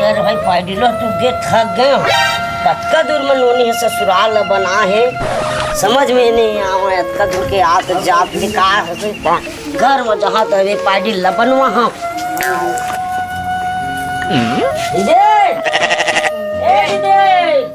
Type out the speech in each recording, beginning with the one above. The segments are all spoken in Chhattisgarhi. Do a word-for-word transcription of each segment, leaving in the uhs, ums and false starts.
यार भाई, पाइडिलो, तू गे थक गए हो। कतका दूर में नोनी हे, ससुराल बना हे, समझ में नहीं आवे। अतका दूर के आत जात के का हे? घर में जहाँ तवे पाइडिल ला बनवा, हाँ। दीदी! ए दीदी!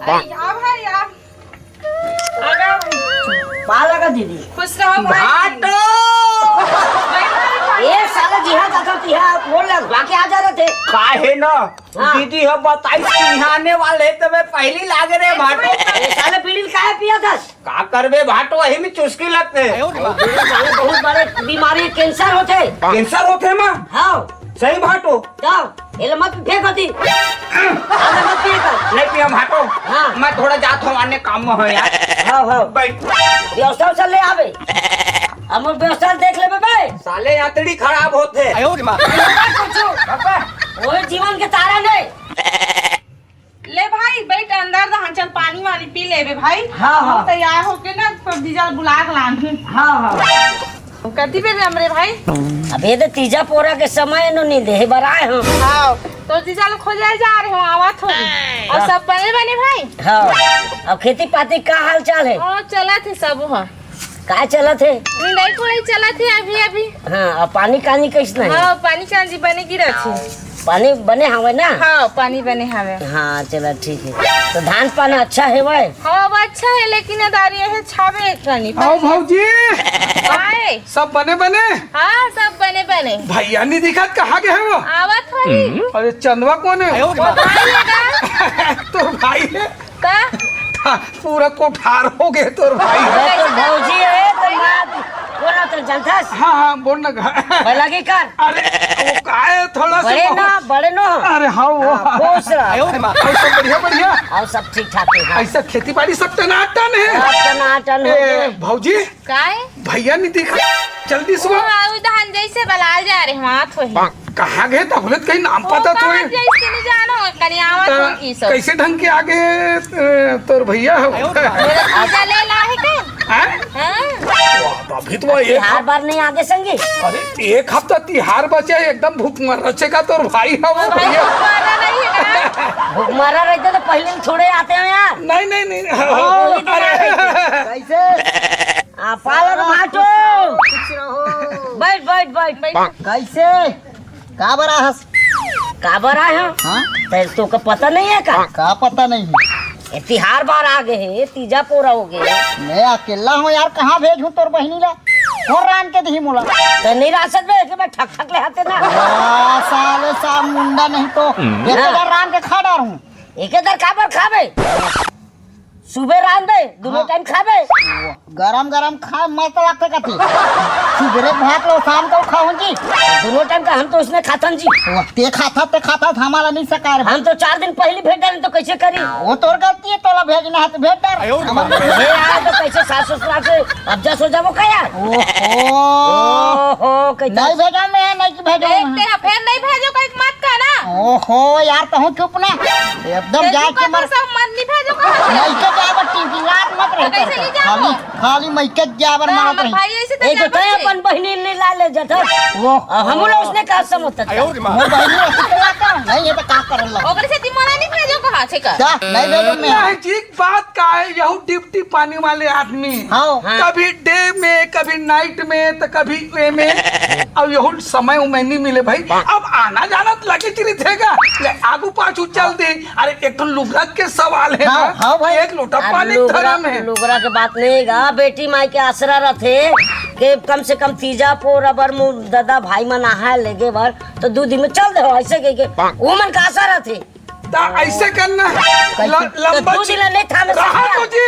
अरे, आओ भाई, आओ। पाला का दीदी। खुश रहो भाई। भाटो! ए साला जी, हाँ, काका, तिहा बोल लग, वाके आ जा रहे थे। काहे न? हाँ। दीदी ह बताइस कि इहाँ आने वाले, त मैं पहिली लागे रे भाटो। ए साले, बीड़ी काहे पिया था? का करबे भाटो, वही में चुस्की लगथे। बीड़ी साले बहुत बड़े बीमारी, कैंसर होथे। कैंसर होथे माँ? हाँ। सही भाटो। जाओ, एला मत फेंक होती। आगे मत फेंक। नहीं पिया भाटो। हाँ। मैं थोड़ा जात हूँ, आने काम में हूँ यार। हाँ, हाँ। बैठ। व्यवस्था उवस्था ले आवे। हम व्यवस्था देख लेबे बे। साले आंतड़ी खराब होथे। कुछ। ओए जीवन के तारा नहीं। ले भाई, बैठ अंदर दहन, चल पानी वानी पी लेबे भाई। हाँ, हाँ। हम तैयार होके ना, तोर जीजा ल बुला के लान हूँ। हाँ, हाँ। कति बेर हमरे भाई? अबे तो तीजा पोरा के समय नो नी देहे बर आए हम। हाँ, तो जीजा ल खोजे जा रहे हो, आवत हो। और हाँ। सब बने बने भाई? हाँ। अब खेती पाती का हाल चाल है? हाँ, चलत हे सब, हाँ। का चलत हे? निंदाई कोड़ाई चलत हे अभी अभी। हाँ, अब पानी कानी कैसना है? हाँ, पानी कानी बने गिरत हे। पानी बने हवे ना? हाँ, पानी बने हवे। हाँ, चला ठीक है। तो धान पान अच्छा है भाई? हाँ, अब अच्छा है, लेकिन अदारी है छावे कानी। आओ भौजी। काय? सब बने बने? हाँ, सब बने बने। भैया नहीं दिखत, कहाँ गए वो? आवत होही। अरे चंदवा कौन है? वो भाई है ना। तोर भाई है? का? हाँ, पूरा कोठार हो गए तोर भाई। अरे तो भौजी है तो माँ, बोला तो जनता से। हाँ, हाँ, बोल ना। मैं लगी कर। अरे, वो का है, थोड़ा सा बड़े बहुत ना, बड़े नो। अरे हाँ, वो। हाँ, खुश रह। अरे माँ, और सब बढ़िया, बढ़िया। और सब ठीक ठाक है, हाँ। ऐसा खेती बाड़ी सब टनाटन है। सब टनाटन हो ए, गए। भौजी, काय? भैया नहीं दिखा, जल्दी से। वो आऊ धान जैसे बलाल जा रहे, वहाँ तो है। कहाँ गए? तबले तो कहीं नाम वो पता तो कहाँ है। जैसे नहीं जानो, कहीं आवत ता हो की सब। कैसे ढंग के आगे, अ, तोर भैया हो? मेरा पूजा ले ला है का? हैं? हाँ। वाह, अभी तो एक तिहार हफ-, बार नहीं आगे संगी। अरे, एक हफ्ता तिहार बचे, एकदम भूख मर रचे का तोर भाई है वो वो भाई भैया। भूख मारा नहीं है ना? भूख मारा रहते तो पहले ही थोड़े आते हैं यार। नहीं, नहीं, नहीं। हाँ, वही तो अरे। बात है। कैसे? आ, पालन भाटो। खुश रहो। बैठ, बैठ, बैठ। कैसे? का बर आहस? का बर आए हो? हाँ? तै तो का पता नहीं है का? का पता नहीं है? ये तिहार बार आ गए है, तीजा पोरा हो गए। मैं अकेला हूँ यार, कहाँ भेजूँ तोर बहिनी ला? कौन रांध के दिही मोला? तै नहीं रासत में, एक बार ठक ठक ले आते ना। वाह, साले साहब मुंडा नहीं तो। एक हाँ। हजार रांध के खा डारूँ। एक हजार का बर खाबे? सुबह रांध दे, दोनों हाँ। टाइम खाबे। गरम गरम खा, मस्त लगथे कथे। सुबेरे भात लो, शाम को खाओ जी। दोनों टाइम का हम तो उसने खाथन जी। वो ते खाता, ते खाता, हमारा नहीं सकार। हम तो चार दिन पहले भेज डाले तो कैसे करी? वो तोर गलती है, तोला भेजना है तो भेज डाल। ये यार तो कैसे सास ससुराल से अब जा सो जाबो का यार? ओहो। ओहो, कैसे? नहीं भेजा मैं, नहीं भेजा देख मैं। ते, फिर नहीं भेजो, कहीं मत कहना। ओहो यार, तहूँ चुप ना। एकदम जैसे जाके मर। सब मत नहीं भेजो कहा। नहीं के जाए बट्टी की लात मत रह तो कैसे कर। नहीं जाओ? खाली, खाली मैं के जाए बर ना, मारत हमारे रही। भाई ऐसे तो ए, जो जाबो तय से। अपन बहिनी नहीं ला ले जत। वो। आ, हम लोग उसने कहा समझता था। मोर बहिनी ऐसे तो लाता नहीं, ये तो का करल ला। ओकरे से तिमोरा नहीं भेजो कहा छे का? जा, नहीं भेजो मैं। नहीं जी, बात का है, यहू ड्यूटी पानी वाले आदमी। हाँ। हाँ। कभी डे में, कभी नाइट में, तो कभी ए में। अब यहू समय उमें नहीं मिले भाई। अब आना जाना तो लगे चली थे का। ले, आगू पाछू चल दे। अरे, एक तो लुगरा के सवाल है हाँ, ना। हाँ भाई। एक लोटा अब पानी लुगरा, धरम है। लुगरा के बात नहीं गा, बेटी माई के आसरा रथे कि कम से कम तीजा पोरा बर मु दादा भाई मन आहा लेगे बर, तो दू दिन में चल दे हो, ऐसे कह के वो मन का आसरा रथे। ता ऐसे करना है। कैसे? ल-, तो लंबा दू छु-, दिन ले था मैं रहा समझा। तो जी,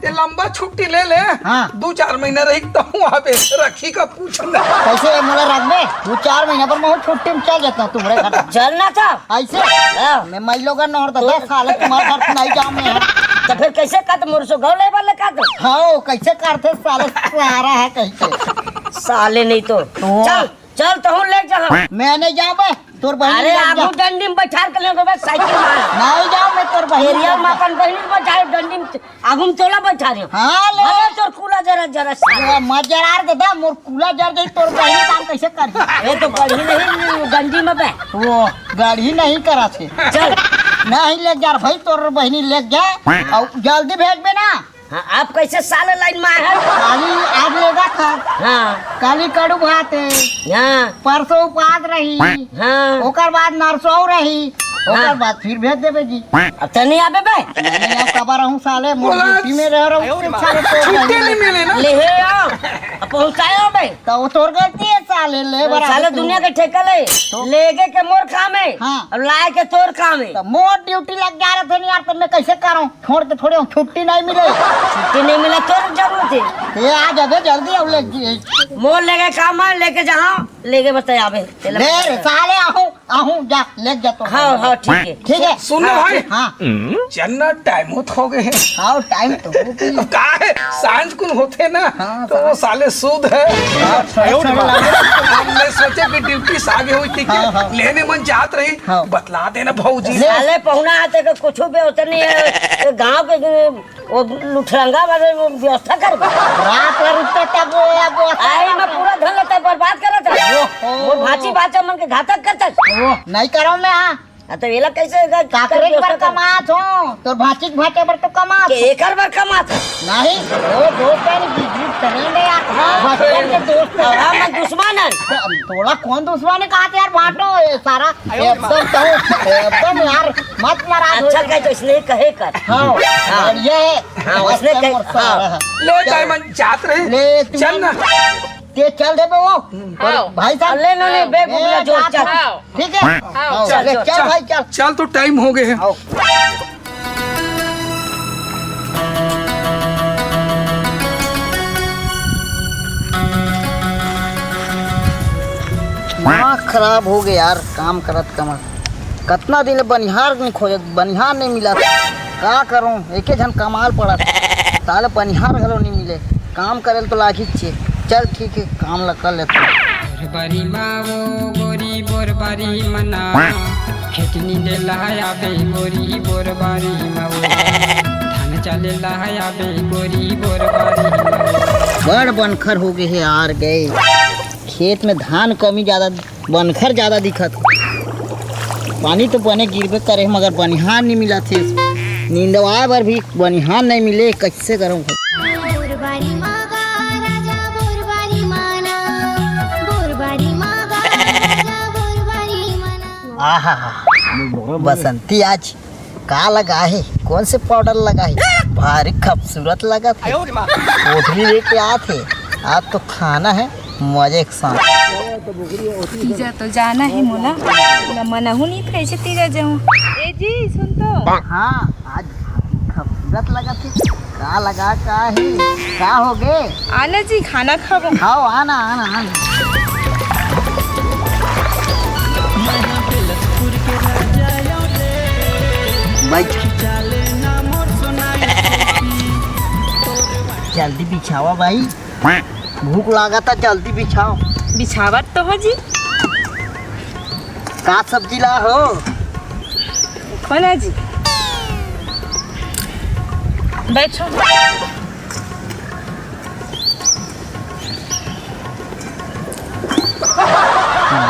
ये लंबा छुट्टी ले ले। हाँ। दो चार महीना रही तो वहाँ पे रखी का पूछना। कैसे मोला रखबे? दो चार महीना पर मैं छुट्टी में चल जाता हूँ तुम्हारे घर। चलना था। ऐसे? हाँ। मैं मई लोग नौर दादा साले तुम्हारे घर नहीं जाऊँ मैं। तो फिर कैसे कत मुरसो गौ ले वाले कत? हाँ, कैसे करते साले सारा है कैसे? साले नहीं तो। तो चल। चल, तहूँ ले जा। मैं नहीं जाबे। तोर बहिनी अरे, ले आगू जा। डंडी में बैठार के ले गो बस साइकिल में। नहीं जाओ, मैं तोर बहिनी एरियल ले में जा। अपन बहिनी के बैठार डंडी में, आगू में तोला बैठार। हाँ, ले। अरे, तोर कूला जरा, जरा सा। ये मत जरार दे, दे, मोर कूला जर जाई, तोर बहिनी काम कैसे कर? ए, तो गढ़ी नहीं, डंडी में बे। वो गढ़ी नहीं करा थे। चल। नहीं ले जा भाई, तोर बहिनी ले जा। और जल्दी भेजबे ना। हाँ, आप कैसे साले लाइन में आए हैं? काली आग लेगा था। हाँ। काली कड़ू भात है। हाँ। परसों उपास रही। हाँ। ओकर बाद नरसों रही। ओकर हाँ। बाद फिर भेज देबे जी। अब तो नहीं आबे बे। नहीं, अब कब रहूं साले, मोर बोला, ड्यूटी में रह रहूं, अयो रे माँ। साले तो छुट्टी नहीं मिले ना। ले हे आओ। अब पहुंचाए हो बे। तो वो तोर गलती है साले, लेबर साले आदमी दुनिया के ठेका ले। तो? लेगे के मोर काम है। हाँ। अब लाए के तोर काम है। तो मोर ड्यूटी लग जा रहे थे नहीं यार, तो मैं कैसे करूं? छोड़ के थोड़े छुट्टी नहीं मिले। छुट्टी नहीं मिला तो जरूरत है। ये आ जाबे जल्दी, अब ले। मोर लेके काम है, लेके जहाँ लेके बस आबे। तेला ले बता। साले आहूं, आहूं, जा, ले जा तो। हाँ, हाँ, ठीक है। ठीक है। सुन ना भाई। हाँ। चन्ना टाइम होत हो गए हैं। हाँ, टाइम तो हो गई। अब का है, सांझ कुन होते ना, हाँ, तो वो सांझ। साले सूद है। हाँ, थोड़ा, थोड़ा लगे। हमने सोचे कि ड्यूटी से आगे हुई थी, हाँ, हाँ। लेने मन जात रही, हाँ। बतला देना भौजी। साले पहुना आते के कुछ व्यवस्था नहीं है। गांव के वो लुठरंगा वाले वो व्यवस्था कर। रात में रुकता तब वो, अब वो आई में पूरा धन लेता बर्बाद करता। ओहो। वो भाची भाचा मन के घातक करता। ओह, नहीं करो मैं, हाँ। हाँ, तो एला कैसे कर-, काकरे कर बर व्यवस्था कर? कमात हो, तोर भाची के भाचा बर तो कमात के हो। एकर बर कमात हो? नहीं, वो दोस्त है ना, बिजली फ्रेंड है यार। हाँ, भाचा के दोस्त है। हाँ, मैं दुश्मन है। तो अब तोला कौन दुश्मन है, कहा यार, बांटो ये सारा। एकदम तो, एकदम यार, मत नाराज हो। अच्छा कहे तो इसने कहे कर। हाँ, हाँ। बढ़िया है। हाँ, उसने मस्त है कहे, मोर हाँ। सारा। ले, चल। टाइम जात रहे। ले, तू चल ना। ते चल देबे वो। हाँ। भाई साहब। ले, ले, ले, बेग ए, उगला जोर, जात चल। हो। ठीक है? हाँ। हाँ, चल, ले, चल, चल चल। भाई, चल। चल, तो टाइम हो गए हैं। आओ। दिमाग खराब हो गया यार, काम करत करत। कतना दिन ले बनिहार नहीं खोजत, बनिहार नहीं मिलत। का करूं, एके झन कमाल पड़त। साले बनिहार घलो नहीं मिले, काम करे ल तो लागिच छे। चल ठीक है, काम ला कर लेते। बोर बारी मा वो गोरी बोर बारी मना, खेत नींदे ला आबे गोरी बोर बारी मा वो, धान चाले ला आबे गोरी बोर बारी मा वो। बड़ बनखर हो गए हे यार, गए खेत में धान कमी ज्यादा, बनखर ज्यादा दिखत हे। पानी तो बने गिरबे करे, मगर बनिहार नहीं मिलत हे। निंदवाए बर भी बनिहार नहीं मिले, कैसे करूं? बोरबारी मागा राजा बोरबारी माना, बोरबारी मागा राजा बोरबारी माना। आहा, बसंती आज का लगा हे? कौन से पाउडर लगा हे? भारी खूबसूरत लगत हे। आयो रे माँ। कोठरी लेके आत हे, आज तो खाना हे मजे के साथ। तीजा तो जाना हे मोला, मोला मनहू नहीं कैसे तीजा जाऊँ। ए जी, सुन तो। हाँ, आज भारी खूबसूरत लगत हे। का लगा, का हे, का हो गे? आना जी, खाना खाबो। खाओ, आना, आना, आना। बैठ। जल्दी बिछावा भाई, भूख लागत हे, जल्दी बिछाओ। बिछावत तो हो जी। का सब्जी ला हो? बना जी। बैठो।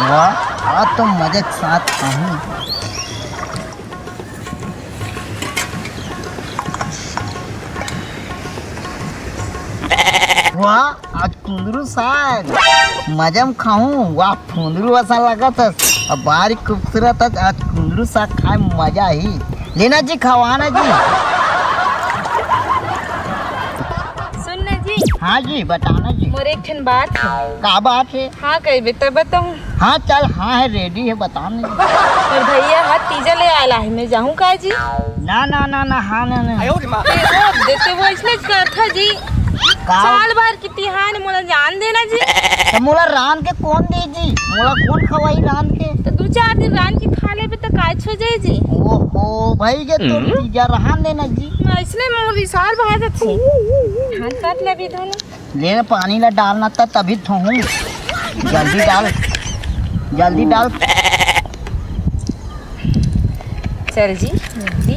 वाह, आज तो मजे के साथ खाहूं। वाह, आज कुंदरू साग मजा में खाहूं। वाह, कुंदरू असन लगत हस, अब भारी खूबसूरत हस। आज कुंदरू साग खाए में मजा ही। लेना जी, खवाना जी। सुन ना जी। हाँ जी, बताना जी। मोर एक ठन बात हे। का बात हे? हाँ कहिबे त बताहूँ। हाँ चल, हाँ हे, रेडी हे, बता ना जी। मोर भैया ह तीजा ले आला हे, मैं जाहूँ का जी? ना ना ना ना, हाँ ना ना। ए, वो देते वो इसने करथा जी। का? साल भर के तिहार मोला जान देना जी। त मोला रांध के कोन दे जी? मोला कोन खवाई रांध के? त दू चार दिन रांध के खा लेबे त काच हो जाए जी। ओहो, भई गे तोर तीजा, रहन देना जी। मैं इसने मोर विशाल भाई जाथे। धान काट लेबे दोनों। ले ना, पानी ला डालना त तभी धोहूं। जल्दी डाल, जल्दी डाल। चल जी, जल्दी।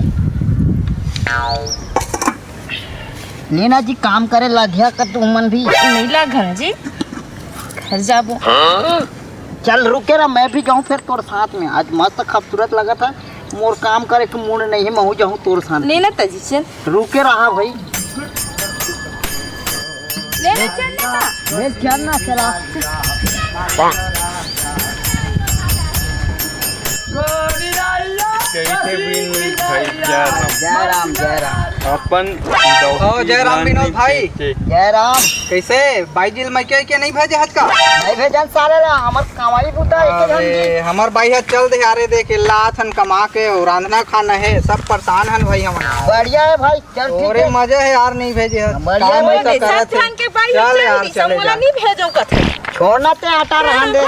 लेना जी, काम करे लागिया का तुमन भी। नहीं लागन जी, घर जाबो। चल रुके रहा, मैं भी जाऊँ फिर तोर साथ में। आज मस्त खूबसूरत लगत है, मोर काम करे के मूड नहीं है, महू जाऊँ तोर साथ। लेना त जी, चल। रुके रहा भाई। ले, ले, चल ना। ले, चल ना, चला। कैसे विनोद भाई, जय राम। जय राम, जय राम। अपन ओ, जय राम विनोद भाई। के, के। जय राम। कैसे? बाईजी ल मइके के नहीं भेजे हस का? नहीं भेजन साले ला, हमर कमाई बूता है, एक झन अरे, जी। हमर बाई ह चल दे, अरे देख, लात हन कमा के, अउ रांधना खाना है, सब परेशान हन भाई हमन। बढ़िया है भाई। चल, ठीक ओरे है। मजा है यार, नहीं भेजे हस। बढ़िया काम है। नहीं तो करत है। चल यार, चले जा। नहीं भेजो कथे। छोड़ ना ते, आटा रहन दे।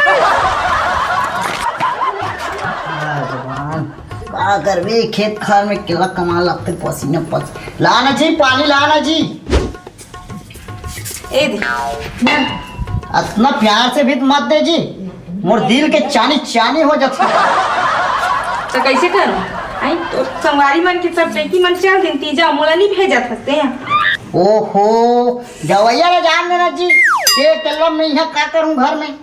भगवान, का करबे, खेत खार में केला कमा लगते, पसीना पस-, लाना जी, पानी लाना जी। ए दे। अतना प्यार से भी मत दे जी, मोर दिल के चानी चानी हो जाथे। तो कैसे करूं? आई तो संगवारी मन के सब बेटी मन चल दिन तीजा, मोला नहीं भेजत हस ते। ओहो, जवैया ला जान देना जी, ते अकेला में यहाँ का करूं घर में?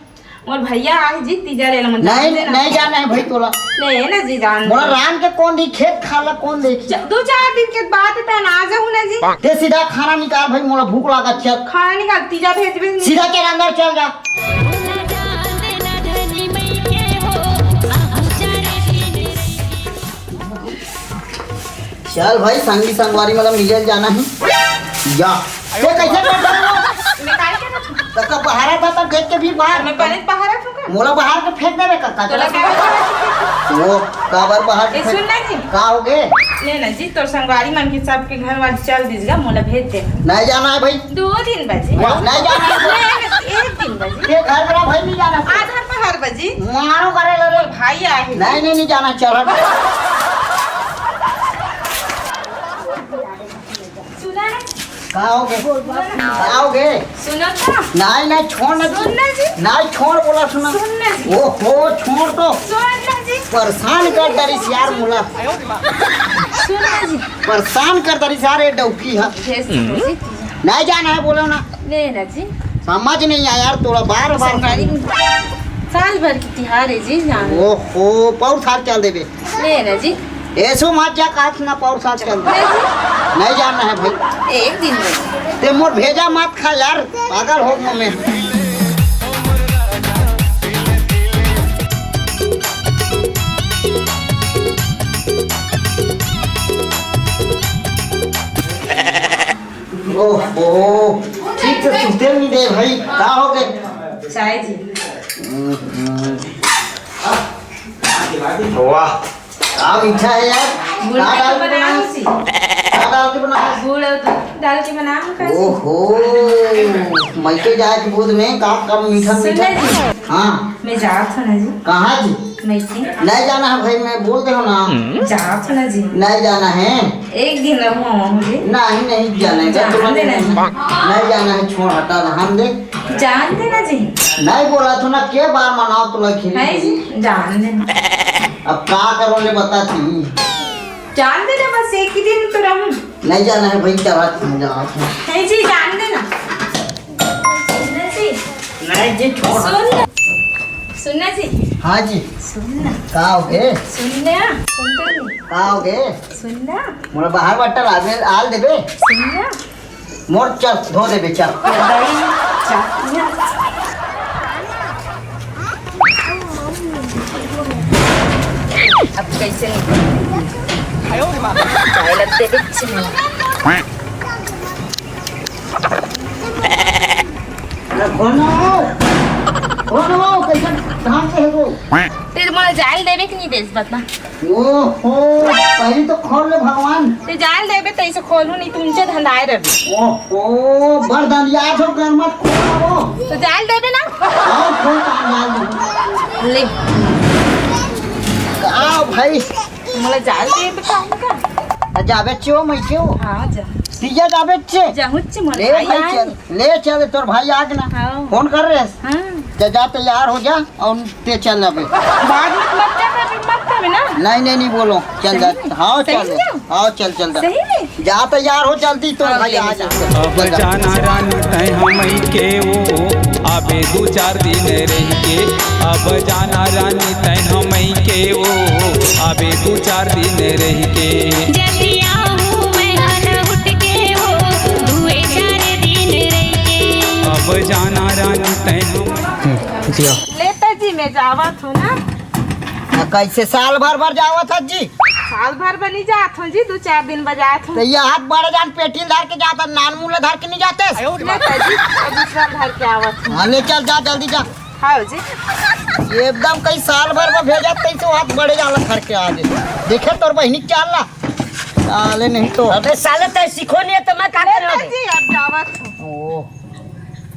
मोर भैया आए जी, तीजा ले ला मन नहीं, जान देना। नहीं जाना है भाई तोला। ले ना जी, जान मोला दे। रान के कौन दी, खेत खाला कौन देखी? च-, दो चार दिन के बाद त ना जाऊं ना जी। ते सीधा खाना निकाल भाई, मोला भूख लागत, चल। खाना निकाल, तीजा भेजबे नहीं। सीधा चल अंदर चल जा। चल भाई, संगी संगवारी मतलब मिले जाना ही। जा। ते कैसे कर दे? मैं काय के रखूं? तो का बहारा था, तब देख के भी बाहर। मैं पहले बहारा था का? मोला बाहर के फेंक देवे का, का तोला चला? का? वो काबर बाहर के ए, फेंक? सुन ना जी। का हो गे? ले ना जी, तोर संगवारी मन के सबके घर वार चल दीजिएगा, मोला भेज दे। नहीं जाना है भाई। दो दिन बजे। वाह, नहीं जाना है। नहीं, एक दिन बजे। ये घर मेरा भाई नहीं जाना। आधा पहर बजे। मारो करे लगे। भाई आए। नहीं, नहीं, नहीं जाना, चल हट। सुना ना। का हो गे? का हो गे? सुनो तो। नहीं, नहीं, छोड़ ना। सुन ना जी। नहीं, छोड़ बोला, सुना। सुन ना जी। ओहो, छोड़ तो। सुन ना जी। परेशान कर डरिस यार मोला। सुन ना जी। परेशान कर डरिस यार, ये डौकी है। जैसे, जैसे। नहीं जाना है, बोलो ना। ले ना जी। समझ नहीं आया यार, तोला बार बार संगवारी साल भर के तिहार है जी, जान। ओहो, पौर साल चल देबे। ले ना जी। ऐसो मत जा, काट ना पौर साल चल दे। नहीं जी। नहीं जाना है भाई। एक दिन में। ते मोर भेजा मत खा यार, पागल हो गया मैं। ओहो, ठीक से सुते नहीं दे भाई, का हो गे? चाय जी। वाह, का मीठा है यार। गुड़ का के डाल के बनाऊं बनाया? जी। का डाल के बनाया? गुड़ और दूध डाल के बनाऊं का जी? ओहो, मइके जाए के बोध में का कम मीठा सुन मीठा। ले जी। हाँ। मैं जात हूँ ना जी। कहाँ जी? मैं से। नहीं जाना है भाई, मैं बोल दे हूँ ना। जात हूँ ना जी। नहीं जाना है। एक दिन रहूँ, आऊँ जी। नहीं, नहीं जाना है। जान तुमने दे ना जी। नहीं जाना है, छोड़, हटा, रहन दे। जान दे ना जी। नहीं बोला तू ना, के बार मनाओ तो लखी। नहीं जी, जान दे ना। अब का करो ले बता तू। जान दे ना, बस एक ही दिन तो रहूँ। नहीं जाना है भाई, चला तू, जा। नहीं जी, जान दे ना। सुन ना जी। नहीं जी, छोड़। सुन ना। सुन ना जी। हाँ जी। सुन ना। का हो गे? सुन ना। सुन तो नहीं। का हो गे? सुन ना। मोला बाहर बट्टा लागे, आल देबे। सुन ना। मोर चल, धो देबे, चल। दही, चाय। अब कैसे निकल? चाय लगते बिच में। अरे कौन हो? कौन हो? कैसे धान के हो? तेरे मोला जाल देवे कि नहीं देस, बता। ओहो, पहले तो खोल ले भगवान। ते जाल देबे, तैसे खोलू नहीं, तुमचे धंधाए रहे। ओहो, बड़ धंधिया छो, घर मत खोलो। तो जाल देबे ना? और खोल, काम जाल दे। ले। का भाई? मोला जाल देबे का? आ, जाबे चियो, मैं चियो। हाँ, जा। तीजा जाबे चे। जाहूँ चे, मोला ले भाई, भाई, आए। चल, ले चल, तोर भाई आगे ना। हाँ। फोन कर रहे। हाँ। जा, जा, तैयार हो जा। अउ ते चल अबे। बाद में मत कर, अभी मत कर ना। नहीं, नहीं, नहीं बोलो। चल जा। हाँ, चल। हाँ, चल, चल जा। सही में? जा तो यार हो, जल्दी तो हाँ, भाई, आ जा। अब जाना रानी तैं हमई के ओ, आबे दू चार दिन रहि के। अब जाना रानी तैं हमई के ओ, आबे दू चार दिन रहि के। जल्दी आहूँ मैं हन उठ के ओ, दुए चार दिन रहि के। अब जाना रानी तैं हम। हम्म, जिया। लेता जी, मैं जावत हूँ ना। आ, कैसे साल भर भर जावत हस जी? साल भर बर नहीं जात हूँ जी, दू चार दिन बर जात हूँ। तो ये हाथ बड़े जान पेटी धर के जाता, नान मुला धर के नहीं जाते? लेता जी, दूसरा धर के आवत हूँ। हाँ, ले चल जा, जल्दी जा। हाँ जी। ये एकदम कई साल भर में भेजा, तैसे हाथ बड़े जान ला धर के आ दे। देखे तोर बहिनी के चाल ला। साले नहीं तो। अबे साले तैं सीखो नहीं है तो मैं का लेता करूँ? जी, अब जावत हूँ। ओ।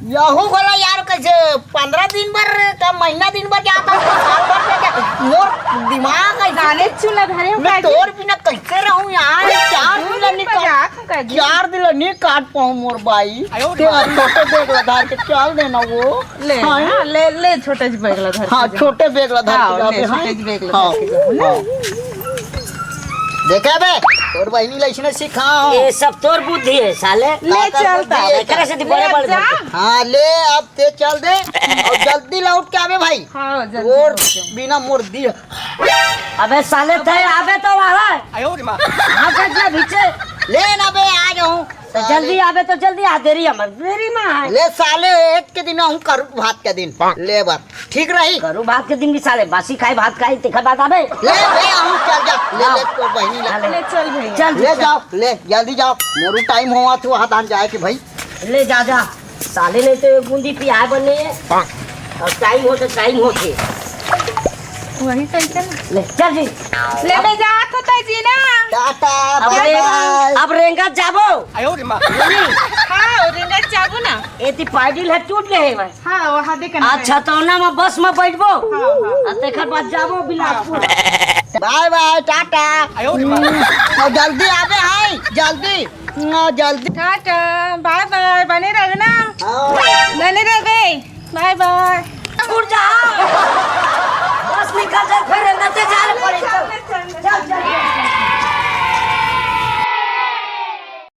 यहू बोला यार, कैसे पंद्रह दिन बर का महीना दिन बर जाता है, साल भर में क्या? मोर दिमाग है जाने चूल्हा धरे हो मैं का जी? तोर बिना कैसे रहूं यार? चार दो दिन दिन बर निकाल, जात हूँ का जी? चार दिन नहीं काट पाऊं मोर बाई। आयो ते रे। छोटे बैग ला धर के चल देना वो। ले, हाँ। हाँ, ले, ले छोटे जी बैग ला धर हाँ, के जा। छोटे बैग ला धर हाँ, के ले जाबे, हाँ। छोटे जी बैग ला हाँ, धर के जा, ना? हाँ। देखे बे, तोर बहिनी ला इसने सिखा हो। ये सब तोर बुद्धि है साले। ले का कर चलता। बुद्धि है? एकरे से ले बड़े बड़े जा। धरते। हाँ, ले अब ते चल दे और जल्दी लौट के आवे भाई। हाँ, जल्दी और लौट के। बिना मुर्दी। अबे साले तैं आबे तो वहाँ। आयो रे माँ। हाँ, कर दिया पीछे। ले ना बे, आ जाऊँ। तो जल्दी आबे तो जल्दी आ, देरी हमर, देरी में है। ले साले, एक के दिन आहूँ करू भात के दिन। ले बर। ठीक रही। करू भात के दिन भी साले बासी खाए भात खाए, तेखर बाद आबे। ले, ले, आहूँ चल जा। ले, आओ। ले, तो बहिनी ले। चल, ले, चल भैया। चल, ले चल। जाओ, ले, जल्दी जाओ। मोरू टाइम होवत हे, वहाँ धान जाए के भाई। ले जा, जा। साले नहीं तो ये बूंदी पियाए बर नहीं है। और टाइम हो तो टाइम होथे। वही तो इधर। ले, चल जी। ले, ले जा, तो जी ना। टाटा, अब बाय रेंग-, बाय। अब रेंगत जाबो। आयो रे माँ। नहीं। हाँ, रेंगत जाबो ना। एती पाइडिल है टूट गए भाई। हाँ, वहाँ देख ना। अच्छा, तो ना मैं बस में बैठबो। हाँ, हाँ। आ तेखर बाद जाबो बिलासपुर। बाय बाय, टाटा। आयो रे माँ। हम्म, और जल्दी आबे है, जल्दी। ना, जल्दी। टाटा, बाय बाय, बने रहे ना। हाँ। बने रहे, बाय बाय।